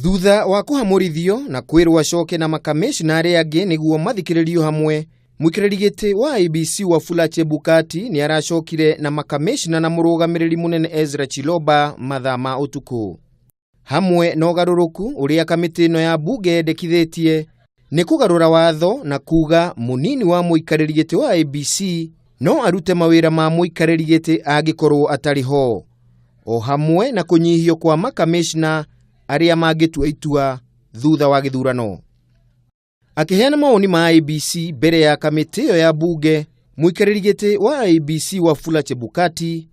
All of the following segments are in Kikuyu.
Thutha wa kũhamũrithio na kwĩrwo acoke na makamĩcina arĩa angĩ nĩguo mathikĩrĩrio hamwe, mũikarĩri gĩtĩ wa IEBC Wafula Chebukati nĩ aracokire na makamĩcina na mũrũgamĩrĩri mũnene Ezra Chiloba mathaa ma ũtukũ. Hamwe na ũgarũrũku ũrĩa kamĩtĩ ĩno ya mbunge yendekithĩtie nĩ kũgarũra watho na kuga mũnini wa mũikarĩri gĩtĩ wa IEBC no arute mawĩra ma mũikarĩri gĩtĩ angĩkorwo atarĩ ho, o hamwe na kũnyihio kwa makamĩcina arĩa mangĩtua itua thutha wa gĩthurano. Akĩheana mawoni ma IEBC mbere ya kamĩtĩ ĩyo ya mbunge, mũikarĩri gĩtĩ wa IEBC Wafula Chebukati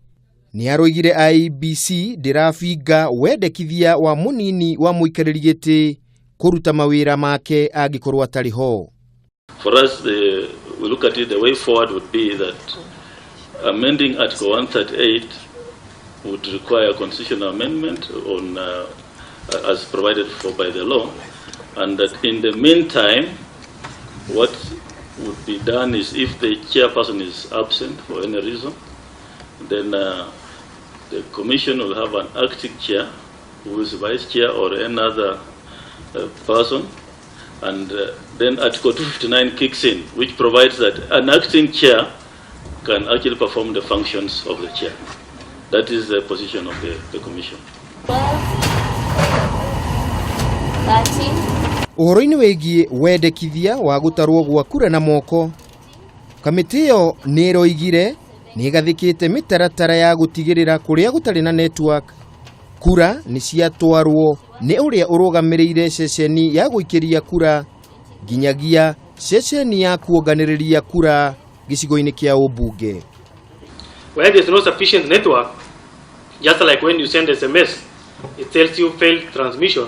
nĩ aroigire IEBC ndĩrabinga wendekithia wa mũnini wa mũikarĩri gĩtĩ kũruta mawĩra make angĩkorwo atarĩ ho. For us, we look at it, the way forward would be that amending Article 138 would require a constitutional amendment on, as provided for by the law, and that in the meantime, what would be done is if the chairperson is absent for any reason, then the commission will have an acting chair who is vice chair or another person, and then Article 259 kicks in, which provides that an acting chair can actually perform the functions of the chair. That is the position of the commission. 12, 13, Ũhoro-inĩ wĩgiĩ wendekithia wa gũtarwo gwa kura na moko, kamĩtĩ ĩyo nĩ ĩroigire nĩ ĩgathĩkĩte mĩtaratara ya gũtigĩrĩra kũrĩa gũtarĩ na network kura nĩ ciatwarwo nĩ ũrĩa ũrũgamĩrĩire ceceni ya gũikĩria kura nginyagia ceceni ya kuonganĩrĩria kura gĩcigo-inĩ kĩa ũmbunge. Where there's no sufficient network, just like when you send SMS, it tells you failed transmission,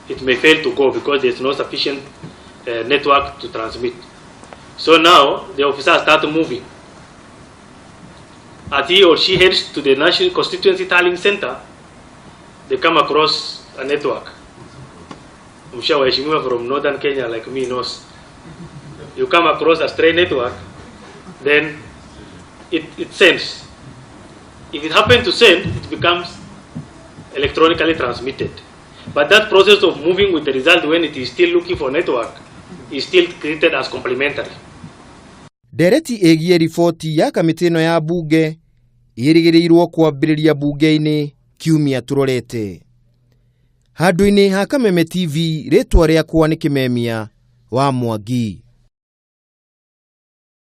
it may fail to go because there's no sufficient network to transmit. So now the officer starts moving. As he or she heads to the National Constituency Tallying Center, they come across a network. I'm sure waheshimiwa from northern Kenya like me knows. You come across a stray network, then it sends. If it happens to send, it becomes electronically transmitted. But that process of moving with the result when it is still looking for network is still treated as complementary. Ndereti ĩgiĩ riboti ya kamĩtĩ ĩno ya mbunge ĩrĩgĩrĩirwo kwambĩrĩria mbunge-inĩ kiumia tũrorete. Handũ-inĩ ha Kameme TV, rĩtwa rĩakwa nĩ Kĩmemia wa Mwangi.